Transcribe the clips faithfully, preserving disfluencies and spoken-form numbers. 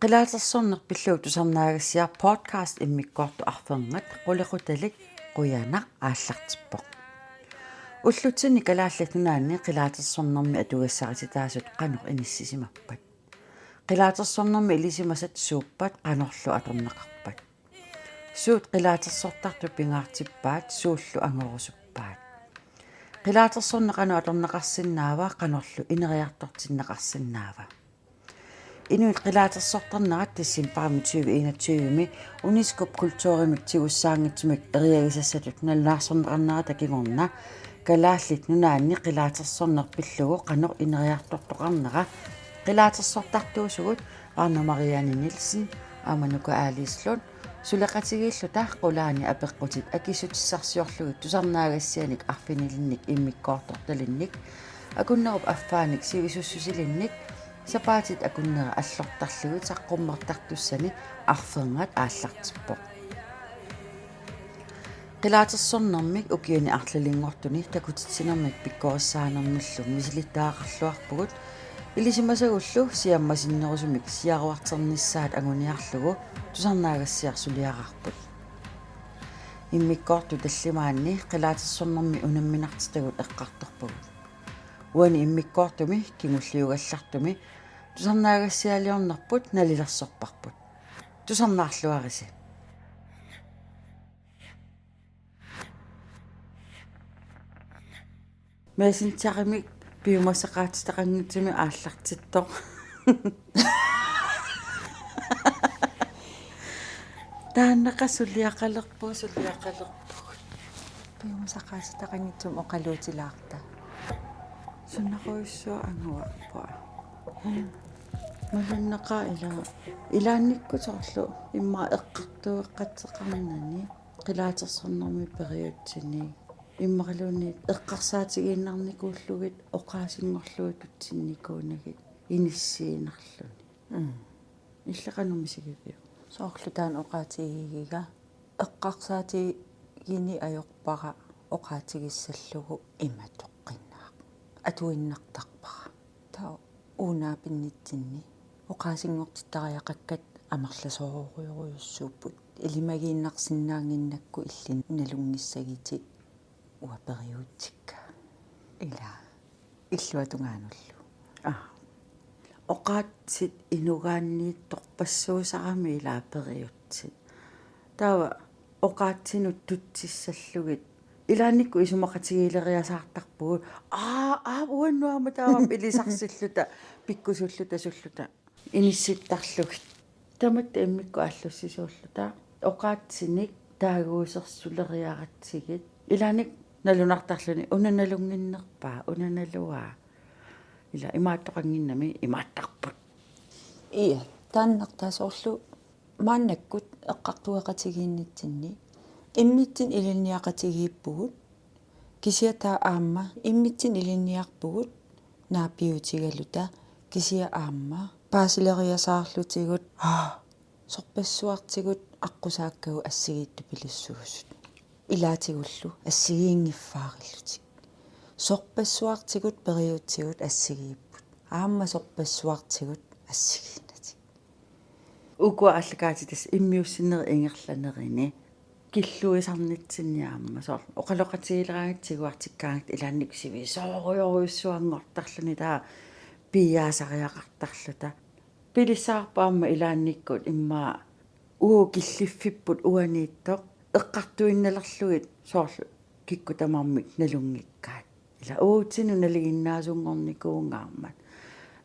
Qilaatersorneq pillugu tusarnaagassiaq podcast immikkoortoq arfernat qulequtalik qujanaq aallartippoq. Ullutsinni Kalaallit Nunaanni qilaatersornermi atugassarititaasut qanoq inissisimappat? Qilaatersornermi ilisimasat suuppat qanorlu atorneqarpat? Suut qilaatersortartut pingaartippaat, suullu angorusuppaat? Qilaatersorneq qanoq atorneqarsinnaava, qanorlu ineriartortinneqarsinnaava? Inuit qilaatersortarnerat decembarimi tyve enogtyve-mi UNESCO-p kulturimik tigussaanngitsumik eriagisassatut nalunaarsorneqarnerata kingorna Kalaallit Nunaanni qilaatersorneq pillugu qanoq ineriartortoqarnera qilaatersortartuusugut Varna Marianne Nielsen aamma Nuka Alice Lund suleqatigiilluta qulaani apeqqutit akissutissarsiorlugit tusarnaagassianik arfinilinnik immikkoortortalinnik akunnerup affaanik sivisussusilinnik sapaatit akunneri allortarlugit saqqummertartussani arfernat aallartippoq. Qilaatersornermik ukiuni arlalinngortuni takutitsinermik pikkorissaanermillu misilittagaqarluarpugut, ilisimasagullu siammasinnerusumik siaruarternissaat anguniarlugu tusarnaagassiaq suliaraarput. Immikkoortut tallimaanni qilaatersornermi unamminartitagut eqqartorpagut. Uani immikkoortumi kingulliugallartumi tusarnaagassialiornerput nalilersorparput. Tusarnaarluarisi. Messengerimik piumasaqaatitaqanngitsumik aallartittoq. Taannaqa suliaqalerpugut, suliaqalerpugut. Piumasaqaatitaqanngitsumik oqaluutilaarta. Sunarujussuaq anguarput. Malunnaqaaq ila, ilaannikkut soorlu immaqa eqqartueqateqarnani qilaatersornermi periutsinni immaqaluunniit eqqarsaatigiinnarnikuullugit oqaasinngorlugu tutsinnikuunagit inissiinnarluni. Mm. Illit qanoq misigiviuk? Soorlu taanna oqaatigigiga eqqarsaatigini ajorpara oqaatigissallugu imatoqqinnaaq. Atuinnartarpara. Taava uunga pinnitsinni oqaasinngortittariaqakkat amerlasoorujorujussuupput. Ilimagiinnarsinnaannginnakku illit nalunngissagitit uanga periutsikka. Ila. Illuatungaanullu. Aa. Oqaatsit inugaanniittorpassuusarami ila periutsit. Taava oqaatsinut tutsissallugit. Ilaannikkut isumaqatigiileriasaartarpugut. Aa, aa, uannut aamma taava ilisarsilluta, pikkusulluta, sulluta. Inissittarlugit. Tamatta immikkut aallussisuulluta. Oqaatsinik taaguusersuleriaratsigit. Ilaanni nalunartarluni una nalunnginnerpaa, una naluaa. Ila imaattoqannginnami imaattarput. Ia, taannartaa soorlu maannakkut eqqartueqatigiinnitsinni immitsinnut ilinniaqatigiippugut, kisianni taava aamma immitsinnut ilinniarpugut naapiutigaluta, kisianni aamma paasileriasaarlutigut, aa, sorpassuartigut aqqusaakkagut assigiittupilussuusut. Ilaatigullu assigiinngiffaarillutik. Sorpassuartigut periutsigut assigiipput. Aamma sorpassuartigut assigiinnatik. Ukua aallakaatitassat immiussinerit ingerlanerini killuisarnitsinni aamma soorlu oqaloqatigiileraangatta tiguartikkaangatta ilaannikkut sivisoorujorujussuanngortarluni taava piiaasariaqartarluta. Pilissaarput aamma ilaannikkut immaqa uagut killiffipput uaniittoq eqqartuinnalerlugit soorlu kikkut tamarmik nalunngikkaat. Ila uagutsinnut nalinginnaasunngornikuungaarmat.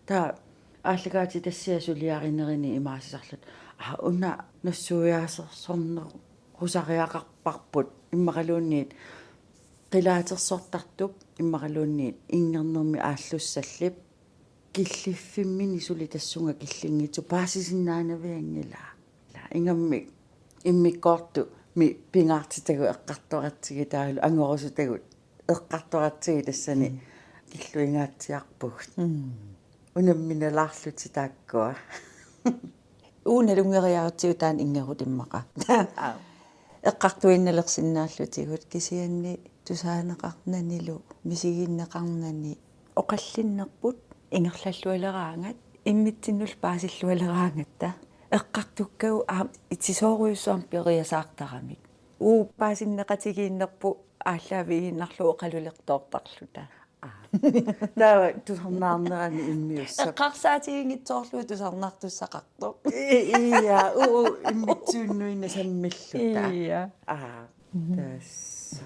Taava aallakaatitassiat suliarinerini imaassisarluta. Aa, una nassuiaasersornerusariaqarparput immaqaluunniit qilaatersortartup immaqaluunniit inngernermi aallussallip killiffimmini suli tassunga killinngitsoq paasisinnaanavianngilaa. Ila ingammik immikkoortumi pingaartitagut eqqartoratsigit taavalu angorusutagut eqqartoratsigit tassani. Mm. Killuingaatsiarpugut. Mm. Unamminalaarlutik taakkua. Uagut nalunngeriaratsigu taanna inngerut immaqa. Aap. Eqqartuinnalersinnaallutigu kisianni tusaaneqarnanilu misiginneqarnani oqallinnerput ingerlallualeraangat immitsinnullu paasillualeraangatta Eqqartukkagut aamma itisoorujussuarmik periasaartaramik. Uu paasinneqatigiinnerput aallaavigiinnarlugu oqalulertoortarluta. Aa. Taava tusarnaarnerani immiussaq. Eqqarsaatiginngitsoorlugu tusarnaartussaqartoq. I-, ia, uu, immitsinnut inna sammilluta. Ia. Aa, tassa.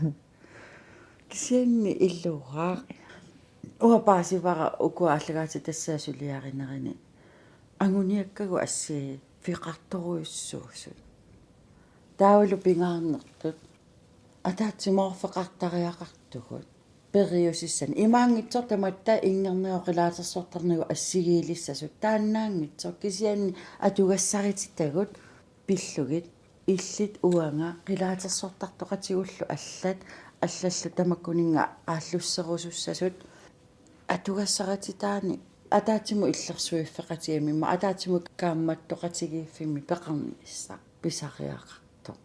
Kisianni illuaaq. Uanga paasivara uku aallakaatitassat suliarinerini. Anguniakkagut assigiiffeqartorujussuusut. Taavalu pingaarnertut. Ataatsimoorfeqartariaqartugut. Periusissanik. Imaanngitsoq tamatta ingernagu qilaatersortarnagu assigiilissasut. Taannaanngitsoq kisianni atugassarititagut pillugit. Illit uanga qilaatersortartoqatigullu allat, allallu tamakkuninnga aallusserusussasut atugassarititaani ataatsimut illersuiffeqatigiimmik, ataatsimut kaammattoqatigiiffimmik peqarnissaq pisariaqartoq.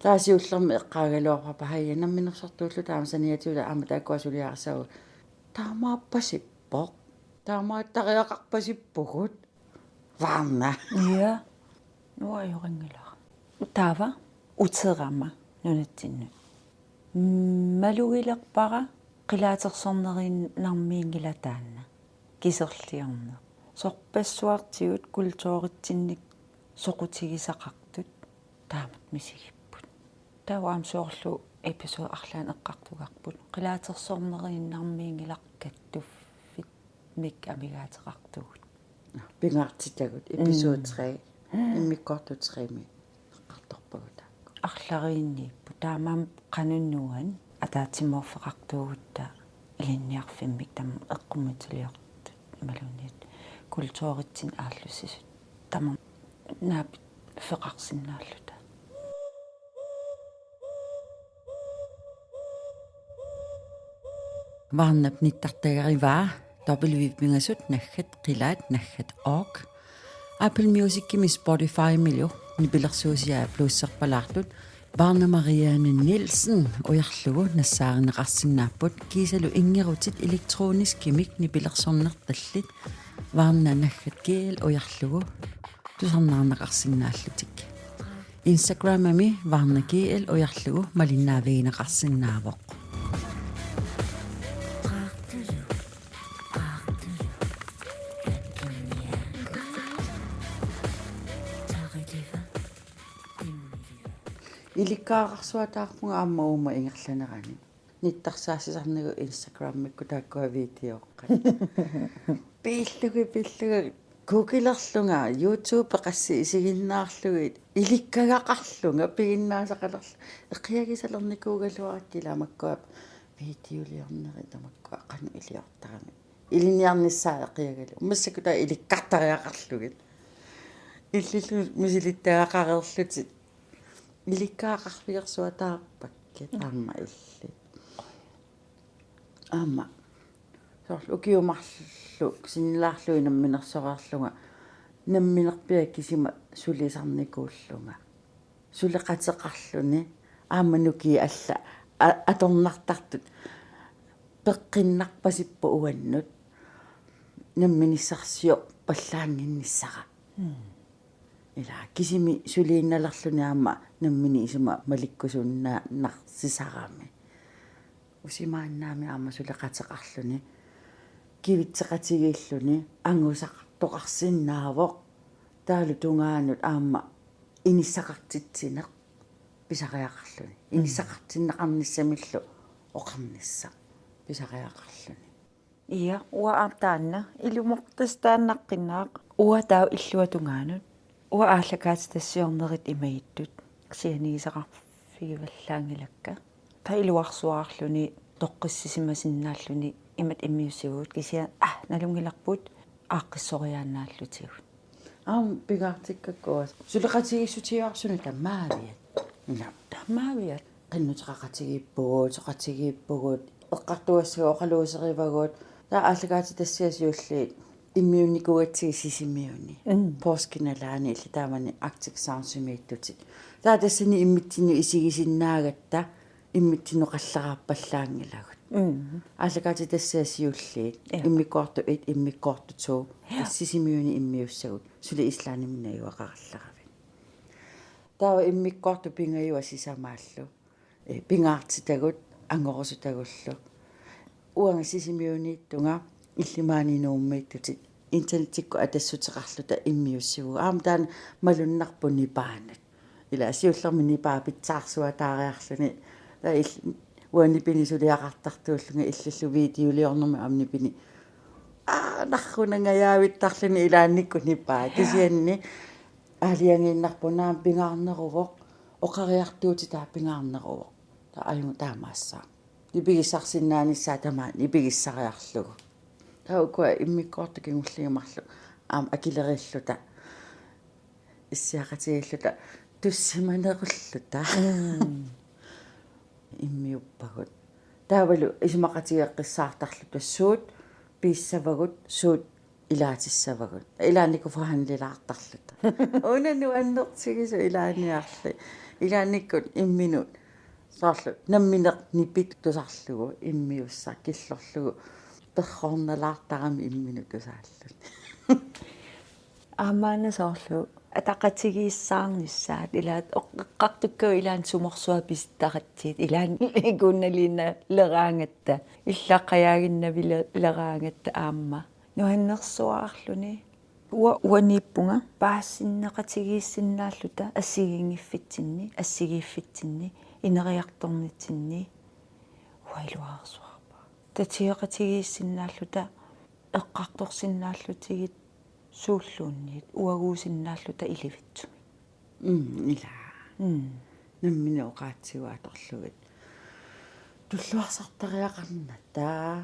Taava siullermik eqqaagaluarpara pahaja namminersortuullu taama saniatigut aamma taakkua suliarissagut. Taamaappasippoq. Taamaattariaqarpasippugut. Varna. Ia. Nuajorinngilaq. Taava uterama nunatsinnut. Malugilerpara qilaatersorneriinnarmiinngilaq taanna. Kiserliorneq. Sorpassuartigut kulturitsinnik soqutigisaqartut taamatut misigipput. Taava aamma soorlu episode arlaannik eqqartugarput. Qilaatersorneriinnarmiinngilaq kattuffimmik amigaateqartugut. Pingaartitagut episode Mm. tre. Mm. Immikkoortut tre-mi eqqartorpagut taakku. Arlariinniipput. Taamaammat qanoq nuann ataatsimoorfeqartuugutta ilinniarfimmik tamarmik eqqumiitsuliortut imaluunniit kulturitsinnik aallussisut. Tamarmik naapittoqarsinnaalluta. Varnap nittartagarivaa w-pingasut naggat qilaat naggat org. Apple Musicimi Spotifymilu nipilersuusiai blueserpalaartut Varna Marianne Nielsen ujarlugu nassaarineqarsinnaapput kiisalu inngerutit elektroniskimik nipilersornertallit Varna naggat G L ujarlugu tusarnaarneqarsinnaallutik. Instagramimi Varna G L ujarlugu malinnaavigineqarsinnaavoq. Ilikkagaqarsuataarpunga aamma uuma ingerlanerani. Nittarsaassisarnigut Instagramikkut taakkua videoqqat. Pillugit, pillugit. Googlerlunga, YouTube qassit isiginnaarlugit. Ilikkagaqarlunga, piginnaasaqalerlunga. Eqiagisalernikuugaluarakkit ila makkua videoliornerit tamakkua qanoq iliortarami. Ilinniarnissaa eqiagalugu. Massakkut taava ilikkartariaqarlugit. Illillu misilittagaqareerlutit. Ilikkagaqarfigersuataarpakkit aamma illit. Aamma. Soorlu ukiut marluk sinnilaarlugit namminersoreerlunga. Namminerpiaq kisima sulisarnikuullunga. Suleqateqarluni aamma nukiit alla a-, atornartartut peqqinnarpasippoq uannut namminissarsiorpallaannginnissara. Mm. Ila kisimi suliinnalerluni aamma nammineq isuma malikkusunnaarsisarami. Usimaannaami aamma suleqateqarluni, kivitseqatigiilluni, angusaqartoqarsinnaavoq, taavalu tungaanut aamma inissaqartitsineq pisariaqarluni. Mm. Inissaqartinneqarnissamillu oqarnissaq pisariaqarluni. Ia, uanga aamma taanna, ilumortas taannaqqinnaaq. Uanga taava illuatungaanut. Uanga aallakaatitassiornerit imagittut. Kisianigisaqqarfigivallaanngilakka. Taava iluarsuarluni, toqqissisimasinnaalluni, imatut immiussivugut, kisianni, ah, nalunngilarput, aaqqissoriaannaallutigut. Aamma pingaartikkakku uanga. Suleqatigiissutigivarput suna tamaaviat. Ila. Tamaaviat. Qinnuteqaqatigiippugut, soqatigiippugut, eqqartugassagut oqaluuserivagut, taava aallakaatitassiat siulliit immiunnikuugatsigit Sisimiuni. Mm. Poorskip nalaani illit taamani Arctic Soundsimiittutit. Taava tassani immitsinnut isigisinnaagatta, immitsinnut qalleraappallaanngilagut. Mm. Aallakaatitassiaq siulliit. Ja. Immikkoortoq et, immikkoortoq to. Ja. Sisimiuni immiussagut. Suli Islandimi najugaqarallaravit. Taava immikkoortoq pingajuat sisamaallu. Eh, pingaartitagut, angorusutagullu. Uanga Sisimiuniittunga illit maani Nuummiittutit. Internettikkut atassuteqarluta immiussivugut. Aamma taanna malunnarpoq nipaanut. Ila siullermik nipaa pitsaarsuataariarluni. Taava il-, uanga nipini suliaqartartuullunga illillu videoliornermi aamma nipini. Aa, narrunangajaavittarluni ilaannikkut nipaa. Kisianni aalajangiinnarpoq naamik pingaarneruvoq, oqariartuutitaa pingaarneruvoq. Taava ajunngi taamaassaaq. Nipigissarsinnaanissaa tamaat nipigissariarlugu. Taava ukua immikkoortut kingulliit marluk aamma akileriilluta. Issiaqatigiilluta tussimanerulluta. Mm. Immiuppagut. Taavalu isumaqatigeeqqissaartarluta suut piissavagut, suut ilaatissavagut. Ilaannikkut forhandlilaartarluta. Una nuannertigisoq ilaaniarli. Ilaannikkut imminut soorlu nammineq nipit tusarlugu immiussaq killorlugu perroornalaartarami imminut tusaalluni. Aammaana soorlu ataqatigiissaarnissaat ilaat oq-, eqqartukkagut ilaanni sumorsuaq pisittaratsigit ilaanni ikunnaliinnaleraangatta illaqqajaaginnavile-, leraangatta aamma. Nuannersuarluni. Ua-, uaniippunga paasisinneqatigiissinnaalluta assigiinngiffitsinni, assigiiffitsinni, ineriartornitsinni uanga iluarsuarpa. Tatigeqatigiissinnaalluta eqqartorsinnaallutigit suulluunniit uaguusinnaalluta ilivitsumik. Mm, ila. Mm. Nammineq oqaatsigut atorlugit. Tulluarsartariaqarnata. Ja.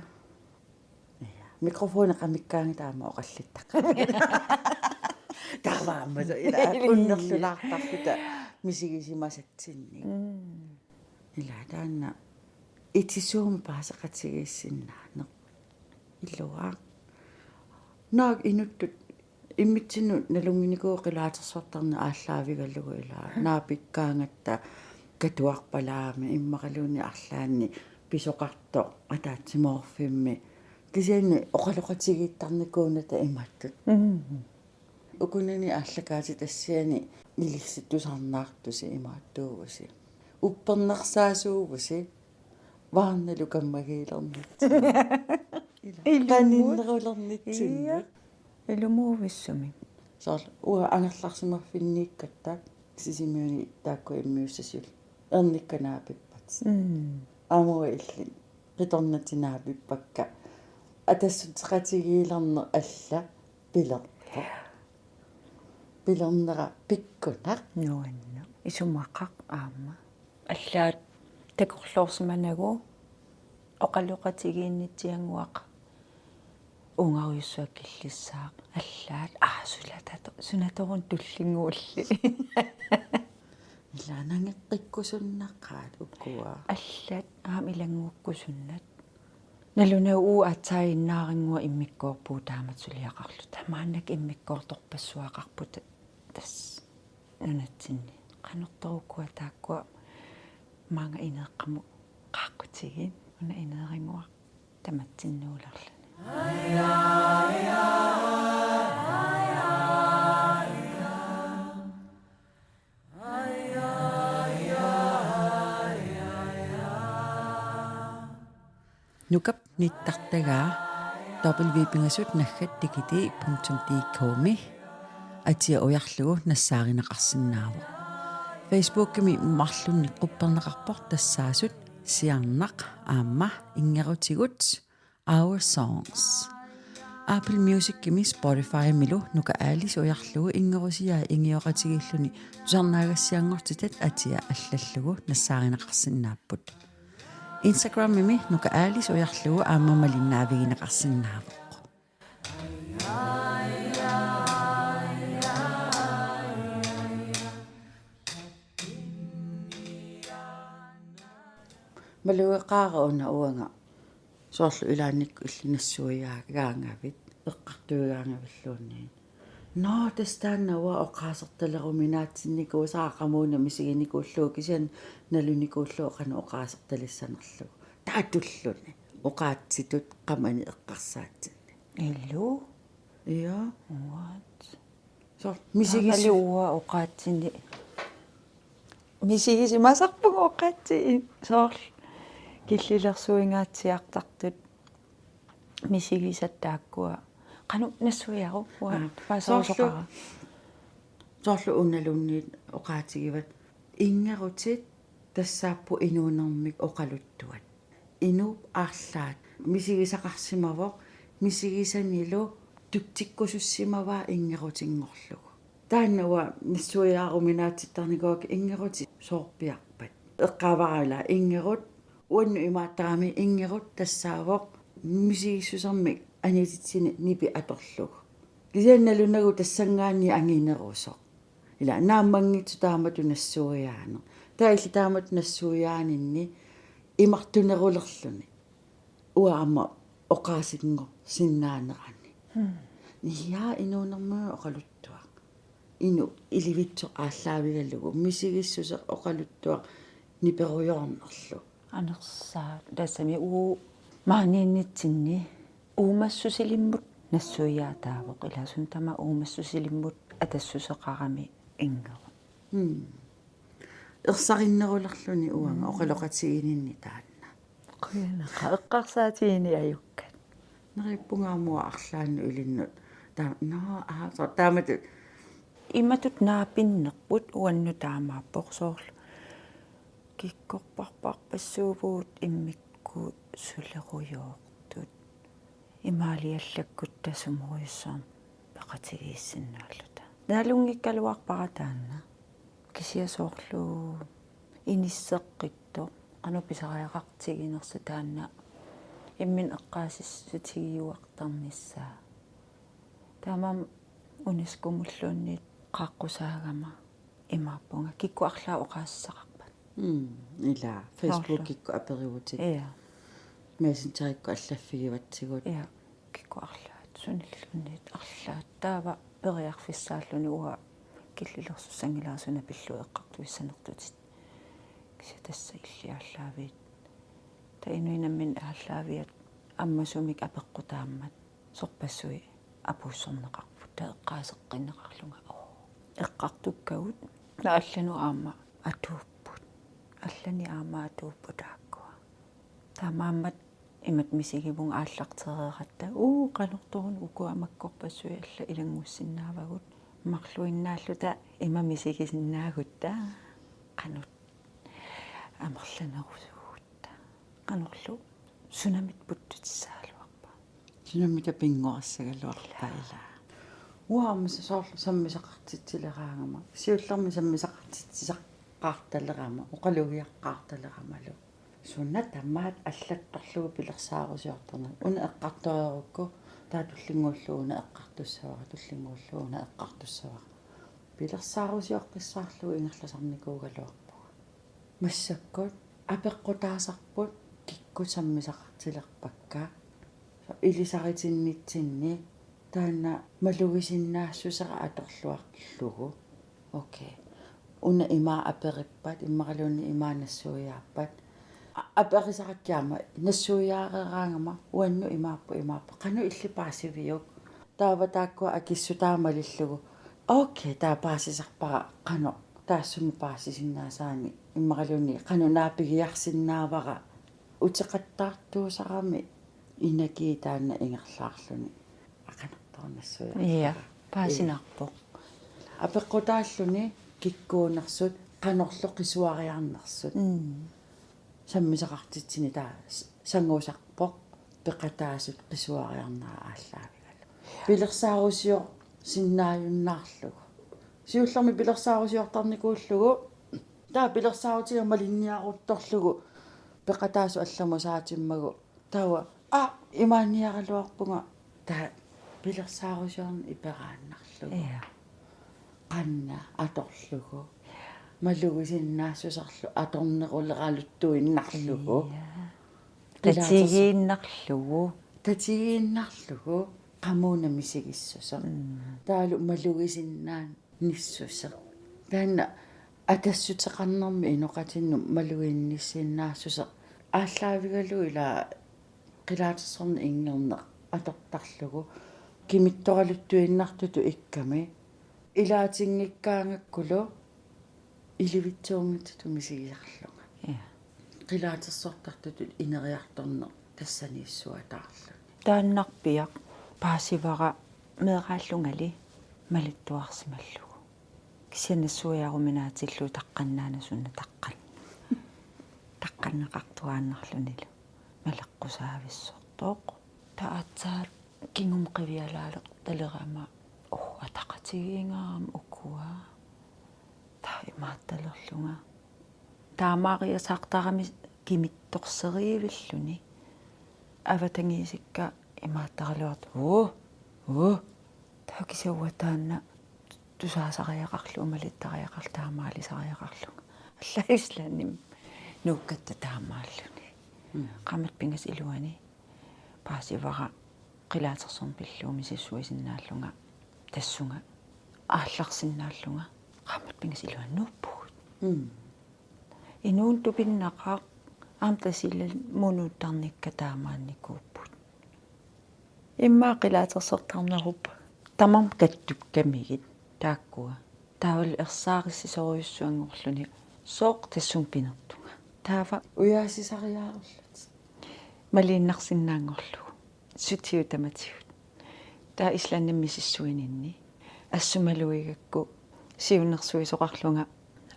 Mikrofoni qamikkaangi taama oqallittaq. Taava aamma ila unnerlulaartarluta misigisimasatsinnik. Mm. Ila taanna itisuumik paaseqatigiissinnaaneq. Iluaq. Naak inuttut immitsinnut nalunnginnikuuvoq qilaatersortarneq aallaavigalugu ila. Naapikkaangatta katuarpalaami immaqaluunniit arlaanni pisoqartoq ataatsimoorfimmi. Kisianni oqaloqatigiittarnikuunata imattut. Mm. Ukunani aallakaatitassiani ilissi tusarnaartusi imaattuuvusi. Uppernersaasuuvusi. Vaarnalu kammagiilernitsinni. Ila. Ilumut. Qaninnerulernitsinnut. Ia. Ilumuuvissumik. Soorlu uanga angerlarsimaffinniikkatta Sisimiuni taakku immiussasut. Ernikka naapippat. Mm. Aamma uanga illit. Qitornatit naapippakka. Atassuteqatigiilerneq alla pilerpoq. Pilernera pikkunaq. Nuanneq. Isumaqaq aamma. Allaat takorloorsimanagu oqaloqatigiinnitsiannguaq uungarujussuaq killissaaq. Allaat aa sulatato-, sunatorun tullinnguulli. Ila nangeqqikkusunnaqaat ukua. Allaat aamma ilanngukkusunnat. Nalunagu uagut aatsaat Innaarannguaq immikkoorpugut taamatut suliaqarluta. Maannakkut immikkoortorpassuaqarpugut tassa nunatsinni. Qanortoq ukua taakkua maanga ineeqqamut qaaqqutigit una Innaarannguaq tamatsinnuulerluni. Nukap nittartagaa W pingasut naggat digiti punktum D K-mi atia ujarlugu nassaarineqarsinnaavoq. Facebookimi marlunnik qupperneqarpoq tassaasut Siarnaq aamma Inngerutigut Our Songs. Apple Musicimi Spotifymilu Nuka Alice ujarlugu inngerusiai ingioqatigiilluni tusarnaagassianngortitat atia allallugu nassaarineqarsinnaapput. Instagramimi Nuka Alice ujarlugu aamma malinnaavigineqarsinnaavoq. Malugeqaara una uanga. Soorlu ilaannikkut illit nassuigaangavit, eqqartuigaangavilluunniit. Nå, tassa taanna uanga oqaasertaleruminaatsinnikuusara qamuuna misiginikuullugu kisianni nalunikuullugu qanoq oqaasertalissanerlugu. Taatulluni oqaatsitut qamani eqqarsaatsinni. Illu. Ja. Uat. So, misigis- Taamalu uanga oqaatsini. Misigisimasarpunga oqaatsit. Soorlu killilersuingaatsiartartut. Misigisat taakkua. Qanoq nassuiaruk uanga. Aa, Paasaasoqara. Soorlu unaluunniit oqaatigivat. Inngerutit tassaapput inuunermik oqaluttuat. Inuup arlaat misigisaqarsimavoq, misigisanilu tutsikkusussimavaa inngerutinngorlugu. Taanna uanga nassuiaaruminaatsittarnikuuakka inngerutit soorpiarpat. Eqqaavara ila inngerut uannut imaattarami inngerut tassaavoq misigissusermik anititsini nipi atorlugu. Kisianni nalunagu tassanngaanniit anginerusoq. Ila naammanngitsoq taamatut nassuiaaneq. Taava illit taamatut nassuiaaninni imartunerulerluni. Uanga aamma oqaasinngorsinnaanerani. Niaa inuunermut oqaluttuaq. Inuk ilivitsoq aallaavigalugu. Misigissuseq oqaluttuaq niperujoornerlu. Anersaat. Tassami uu maaniinnitsinni uumassusilimmut nassuiaataavoq. Ilaasunut tamaat uumassusilimmut atassuseqarami inngerut. Hmm. Ersarinnerulerluni uanga oqaloqatigininni taanna. Qujanaq eqqarsaatigini ajukkat. Neriuppunga aamma uanga arlaannut ilinnut. Taa-, no, aa, so, taamatut. Imatut naapinnerput uannut taamaappoq soorlu. Kikkorparparpassuuvugut immikkut sulerujoortut. Imaaliallakkutta sumorujussuarmik peqatigiissinnaalluta. Nalunngikkaluarpara taanna. Kisianni soorlu inisseqqittoq. Qanoq pisariaqartiginersoq taanna. Imminut eqqaasitsissutigiuartarnissaa. Taamaammat UNESCO-mulluunniit qaaqqusaagama imaappunga kikkut arlaat oqaasissaqarpat. Mm, ila, Facebook-ikkut aperivutit. Ja. Messengerikkut allaffigivatsigut. Ja, kikkut arlaat sunilluunniit arlaat. Taava periarfissaalluni uanga killilersussanngilara suna pillugu eqqartuissanersutit. Kisianni tassa illit aallaaviit. Taava inuit namminneq aallaaviat ammasumik apeqqutaammat. Sorpassuit apuussorneqarput, taava eqqaaseqqinneqarlunga. Oo. Eqqartukkagut. Taava allanut aamma atuupput. Allanik aamma atuupput taakkua. Taamaammat imatut misigivunga aallartereeratta. Uu, qanortoq una uku amakkorpassuit allat ilanngussinnaavagut. Marluinnaalluta ima misigisinnaagutta. Qanoq amerlanerusugut. Qanorlu sunamita puttutissagaluarpa. Sunamita pinnguassagaluarpa ila. Uanga aamma soorlu sammisaqartitsileraangama. Siullermik sammisaqartitsisaqaartalerama, oqalugiaqqaartaleramalu. Suna tamaat allattorlugu pilersaarusiortarneq. Una eqqartoreerukku, taava tullinnguullugu una eqqartussavara, tullinnguullugu una eqqartussavara. Pilersaarusioqqissaarlugu ingerlasarnikuugaluarpunga. Massakkut apeqqutaasarput kikkut sammisaqartilerpakka ilisaritinnitsinni taanna malugisinnaassusera atorluarlugu. Okay. Una ima aperippat, immaqaluunniit ima nassuiaappat. A-, aperisarakkit aamma nassuiaareeraangama uannut imaappoq imaappoq. Qanoq illit paasiviuk? Taava taakkua akissutaa malillugu. Okay, taava paasisarpara qanoq taassuma paasisinnaasaani immaqaluunniit qanoq naapigiarsinnaavara uteqattaartuusarami inakii taanna ingerlaarluni. Aqanertornassuja. Ja, paasinarpoq. Apeqqutaalluni kikkuunersut qanorlu qisuariarnersut. Mm. Sammisaqartitsini taava s-, sangusarpoq peqataasut qisuariarnerat aallaavigalu. Pilersaarusiorsinnaajunnaarlugu. Siullermik pilersaarusiortarnikuullugu. Taava pilersaarutiga malinniaruttorlugu. Peqataasut allamut saatimmagu. Taava, aa, imaanniaraluarpunga. Taava pilersaarusiorneq iperaannarlugu. Ja. Qanna atorlugu. Malugisinnaassuserlu atorneruleraluttuinnarlugu. Ja. Ilaatersu-, tatigiinnarlugu. Tatigiinnarlugu. Qamuuna misigissuseq. Mm. Taavalu malugisinnaannissuseq. Taanna atassuteqarnermi inoqatinnut maluginnissinnaassuseq aallaavigalugu ila qilaatersorneq inngerneq atortarlugu kimittoraluttuinnartutut ikkami ilaatinngikkaangakkulu ilivitsuunngitsutut misigisarlunga. Ja. Qilaatersortartutut ineriartorneq tassaniissuataarluni. Taannarpiaq paasivara meeraallungali malittuarsimallugu. Kisianni nassuiaruminaatillugu taqqannaana suna taqqan-, taqqanneqartuaannarlunilu maleqqusaavissortoq. Taava aatsaat kingumut qivialaalertalerama, oh, ataqatigiingaarami ukua. Taava imaattalerlunga. Taamaariasaartarami kimittorseriivilluni. Avatangiisikka imaattaraluartut. Uu, uu. Taava kisianni uanga taanna tusaasariaqarlugu, malittariaqarlugu, taamaalisariaqarlunga. Allaat Islandimi nuukkatta taamaalluni. Mm. Qaammat pingasut iluani paasivara qilaatersorneq pillugu misissuisinnaallunga tassunga aallarsinnaallunga. Qaammat pingasut iluani nuuppugut. Mm. Inuuneq tupinnaqaaq, aamma Tasiilamiut nuuttarnikka taamaannikuupput. Immaqa qilaatersortarnerup tamarmik kattukkamigit taakkua. Taavalu ersaarissisorujussuanngorluni sooq tassunga pinertunga. Taava ujaasisariaarullutit. Maliinnarsinnaanngorlugu. Sutigut tamatigut. Taava Islandimi misissuininni. Assut maluigakku siunnersuisoqarlunga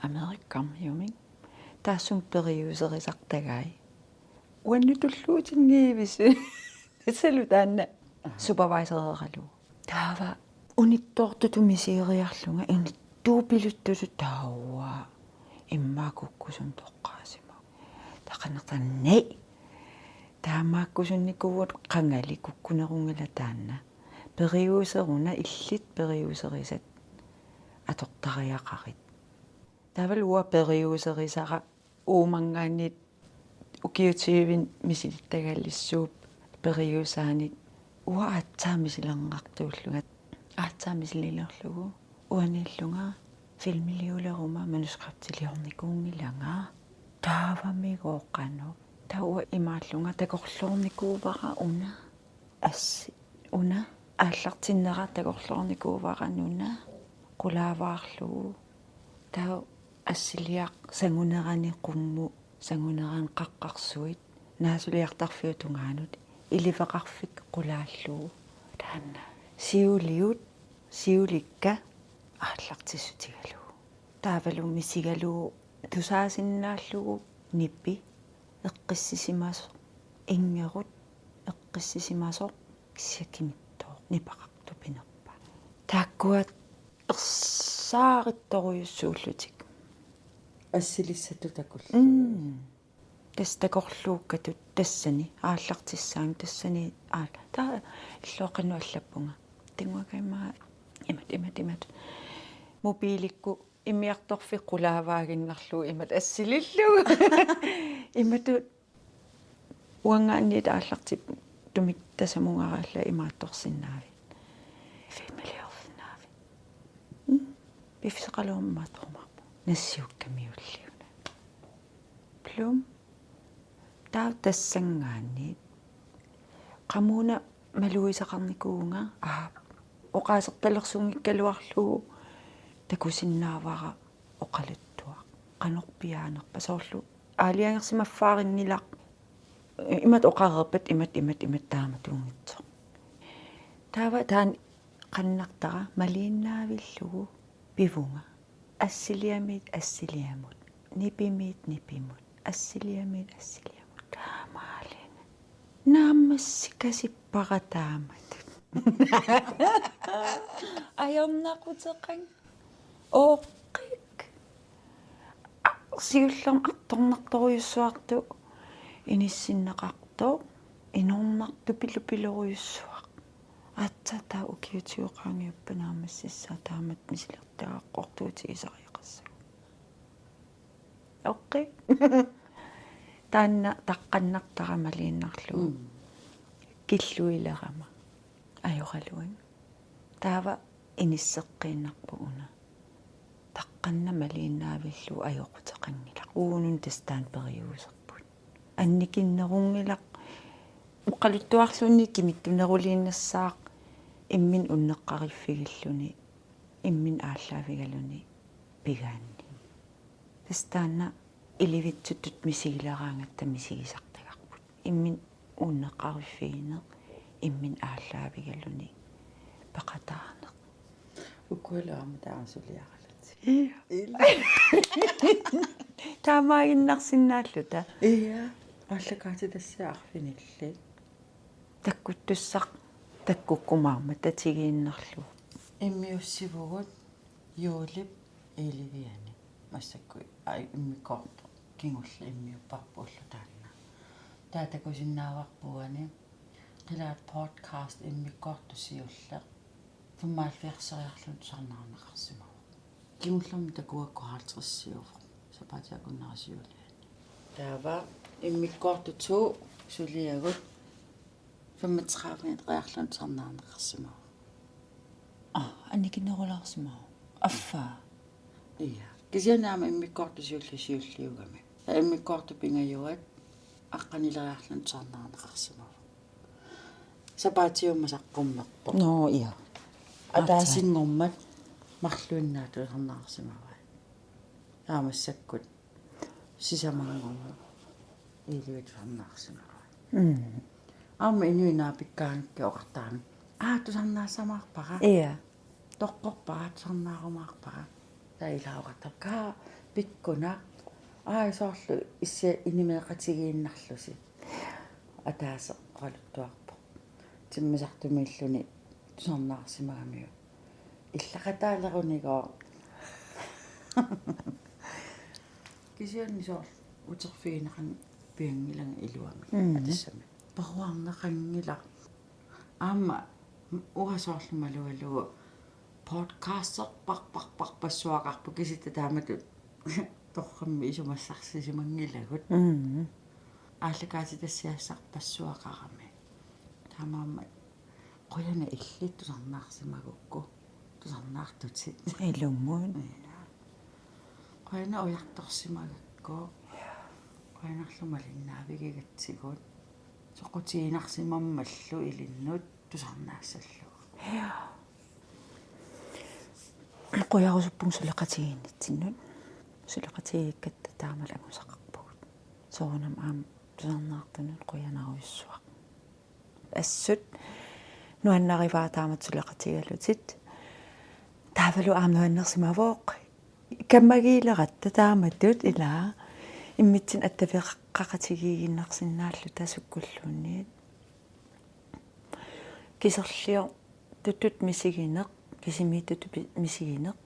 Amerikkarmiumik. Taassuma periuserisartagai. Uannut tulluutinngivissi. Tassalu taanna supervisoreralugu. Taava unittoortutut misigeriarlunga unittuupiluttutut taava immaqa kukkusumik toqqaasimaguit. Taava qannertaa, nej. Taamaakkusunnikuuvugut, qangali kukkunerunngilaq taanna. Periuseruna, illit periuserisat atortariaqarit. Taavalu uanga periuserisara uumanngaanniit ukiut tyvit misilittagalissuup periusaanik uanga aatsaat misilerneqartuullunga. Aatsaat misililerlugu uaniillunga filmiliuleruma manuskriptiliornikuunngilanga. Taavamigooq qanoq. Taava uanga imaallunga takorloornikuuara una. Assi, una aallartinnera takorloornikuuara nuna qulaavaarlugu. Taava assiliaq sangunerani qummut, sangunerani qaqqarsuit, naasuliartarfiup tungaanut iliveqarfik qulaallugu. Taanna siuliut, siulikka aallartissutigalugu. Taavalu misigalugu tusaasinnaallugu nipi eqqissisimasoq, inngerut eqqissisimasoq, kisianni kimittooq nipeqartoq pinerpoq. Taakkua ersaarittorujussuullutik. Assilissatut takullugu. Mm. Tassa takorluukkatut tassani aallartissaanga tassani aal-, taava illoqannut allappunga. Tinguakaima imat, imat, imat. Mobiilikkut immiartorfik qulaavaaginnarlugu imatut assilillugu. Imatut uanngaanniit aallartiptumik tasamugara allaat imaattorsinnaavit. Filmiliorsinnaavit. Mm. Piffissaqalermat imaattorumaarpunga. Nassiukkamiulliuna. Plum. Taava tassanngaanniit qamuuna malugisaqarnikuuvunga, aa, oqaasertalersunngikkaluarlugu takusinnaavara oqaluttuaq. Qanorpiaanerpa soorlu aalajangersimaffaanngilaq, imatut oqareerpat imatut, imatut, imatut taamatuunngitsoq. Taava taanna qannartara maliinnaavillugu pivunga. Assiliamiit assiliamut. Nipimiit nipimut. Assiliamiit assiliamut. Taamaalilluni. Naammassikasippara taamatut. Ajornaquteqanngilaq. Ooqqik. Siullermik artornartorujussuartut inissinneqartoq. Inornartupilupilorujussuaq. Aatsaat taava ukiut tyve qaangiuppata naammassissaat taamatut misilertagaqartortigisariaqassaaq. Ooqqik. Taanna taqqannartara maliinnarlugu. Mm. Killuilerama ajoraluarlunga. Taava inisseqqiinnarpoq una. Taqqannaq maliinnaavillugu ajoquteqanngilaq. Uunga tassa taanna periuserput. annikinnerunngilaq, oqaluttuarluunniit kimittuneruliinnassaaq imminut unneqqariffigilluni, imminut aallaavigaluni pigaanni. Tassa taanna ilivitsutut misigileraangatta misigisartagarput. Imminut unneqqariffigineq, imminut aallaavigaluni peqataaneq. Ukkualu aamma taama suliaralutit. Ia. Ila. Taamaaginnarsinnaalluta. Ia. Aallakaatitassiaq arfinillit. Takkuttussaq takkukkumaarmat tatigiinnarlugu. Immiussivugut juulip elleve-ani. Massakkut, ai, immikkoortoq kingulleq immiupparput ulloq taanna. Taava takusinnaavarput uani qilaat podcast immikkoortoq siulleq femoghalvfjerdseriarluni tusarnaarneqarsimavoq. Kingullermik takuakku halvtredsiuvoq. Sapaatip akunnera siuliani. Taava immikkoortut to suliagut femogtrediveriarluni tusarnaarneqarsimavoq. Aa, annikinnerulaarsimavoq. Affaa. Ia. Kisianni aamma immikkoortut siulliit siulliugami. Taava immikkoortut pingajuat aqqanileriarluni tusarnaarneqarsimavoq. Sapaatiummat saqqummerpoq. Nå, ia. Ataasinngormat marluinnaat tusarnaarsimavai. Taava massakkut sisamanngormat elleve tusarnaarsimavai. Mm. Aamma inuit naapikkaangakkit oqartarami: Aa, tusarnaassamaarpara. Ia. Toqqorpara, tusarnaarumaarpara. Taava ilaa oqartarput: Kaa, pikkunaq. Aa, soorlu issi inimeeqatigiinnarlusi. Ataaseq oqaluttuarpoq. Timmisartumiilluni tusarnaarsimagamiuk. Illaqataalerunigooq. Kisianni soorlu uterfigineqarneq pianngilanga iluamik. Mm. Atassami. Paruarneqanngilaq. Aamma uanga soorlu malugalugu podcastserparparparpassuaqarpoq, kisitta taamatut torrammi isumassarsisimanngilagut. Mm. Aallakaatitassiassarpassuaqarami. Taamaammat qujanaq illit tusarnaarsimagukku, tusarnaartutit. Ilumut. Ia. Qujanaq ujartorsimagakku. Qujanarlu malinnaavigigatsigut. Soqutiginarsimammallu ilinnut tusarnaassallugu. Ia. Qujarusuppunga suleqatigiinnitsinnut. Suleqatigiikkatta taamalu angusaqarpugut. Soorunami aamma tusarnaartunut qujanarujussuaq. Assut nuannarivaa taamatut suleqatigalutit. Taavalu aamma nuannersimavoq. Kammagiileratta taamatut ilaa. Immitsinnut attaveqaqatigiiginnarsinnaalluta sukkulluunniit. Kiserliortutut misigineq, kisimiittutut pi-, misigineq.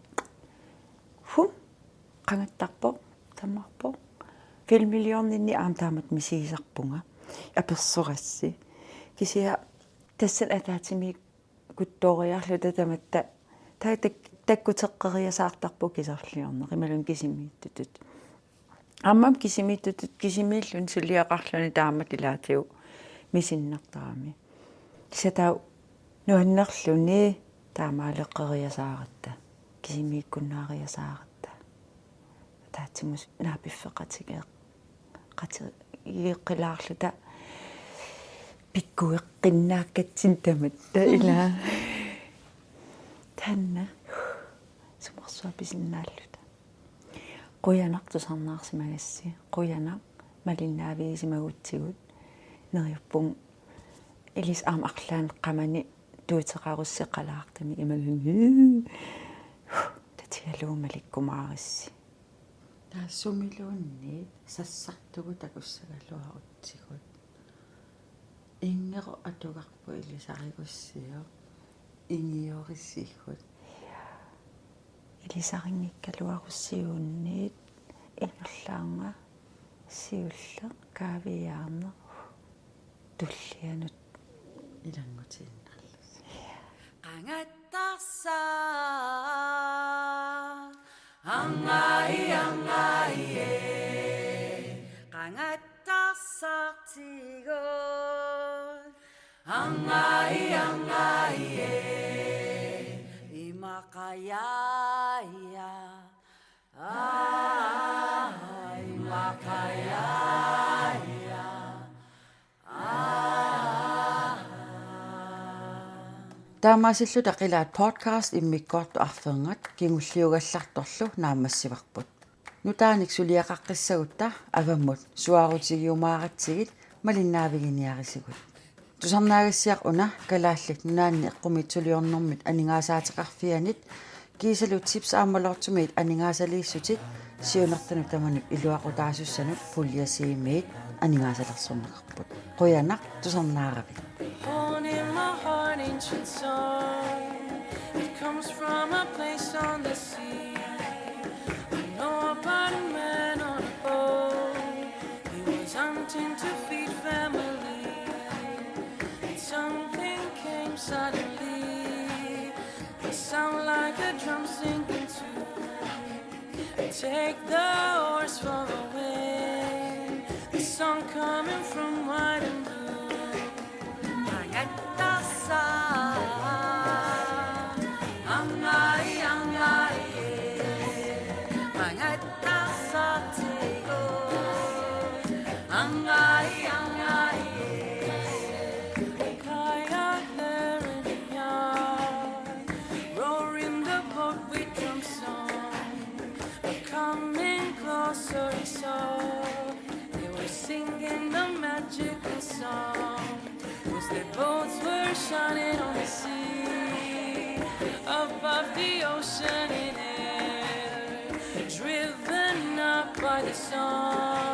Hum, qangattarpoq, tamarpoq. Filmiliorninni aamma taamatut misigisarpunga. Apersorassi. Kisianni tassani ataatsimiikkuttooriarluta tamatta. Taava tak-, takkuteqqeriasaartarpoq kiserliorneq. Imaluunniit kisimiittutut. Aammami kisimiittutut, kisimiilluni suliaqarluni taamatut ilaatigut misinnartarami. Kisianni taava nuannerluni taamaaleqqeriasaaratta, kisimiikkunnaariasaaratta. Ataatsimut naapiffeqatigeeq-, qati-, -geeqqilaarluta pikkueqqinnaakkatsinnut tamatta ilaa. Taanna sumersuaq pisinnaalluta. Qujanaq tusarnaarsimagassi, qujanaq malinnaavigisimagutsigit, neriuppunga ilissi aamma arlaannik qamani tuuteqarussi qalaartumik imaluunniit tatigalugu malikkumaarissi. Taava sumiluunniit sassartugut takussagaluarutsigut. Inngerup atugarput ilisarigussiuk, ingiorisigut. Ilisarinngikkaluarussiuunniit ingerlaannaq siulleq kaaviiaarneq tullianut ilanngutiinnarlusi. Qangattarsaq, angai, angai, ee. Qangattarsartigut, angai, angai, ee. Imaqajaja, aa, imaqajaja. Taamaasilluta qilaat podcast immikkoortoq arfernat kingulliugallartorlu naammassivarput. Nutaanik suliaqaqqissagutta avammut suaarutigiumaaratsigit malinnaaviginiarisigut. Tusarnaagassiaq una Kalaallit Nunaanni Eqqumiitsuliornermit Aningaasaateqarfianit kiisalu Tips aamma Lottomit aningaasaliissutit siunertanut tamanut iluaqutaasussanut pulje C-miit aningaasalersorneqarput. Qujanaq tusarnaaravit. Born in my heart, ancient song. It comes from a place on the sea. I know about a man on a boat. He was hunting to feed family. And something came suddenly. A sound like a drum sinking tune. Take the horse for a whim. The song coming from wide and blue. Mangattassa. Angai, angai, mangattassa tigo. Angai, angai, kaya herenya. Roaring the boat with drum song. Coming closer, he saw they were singing the magical song. As their boats were shining on the sea, above the ocean in air, driven up by the song.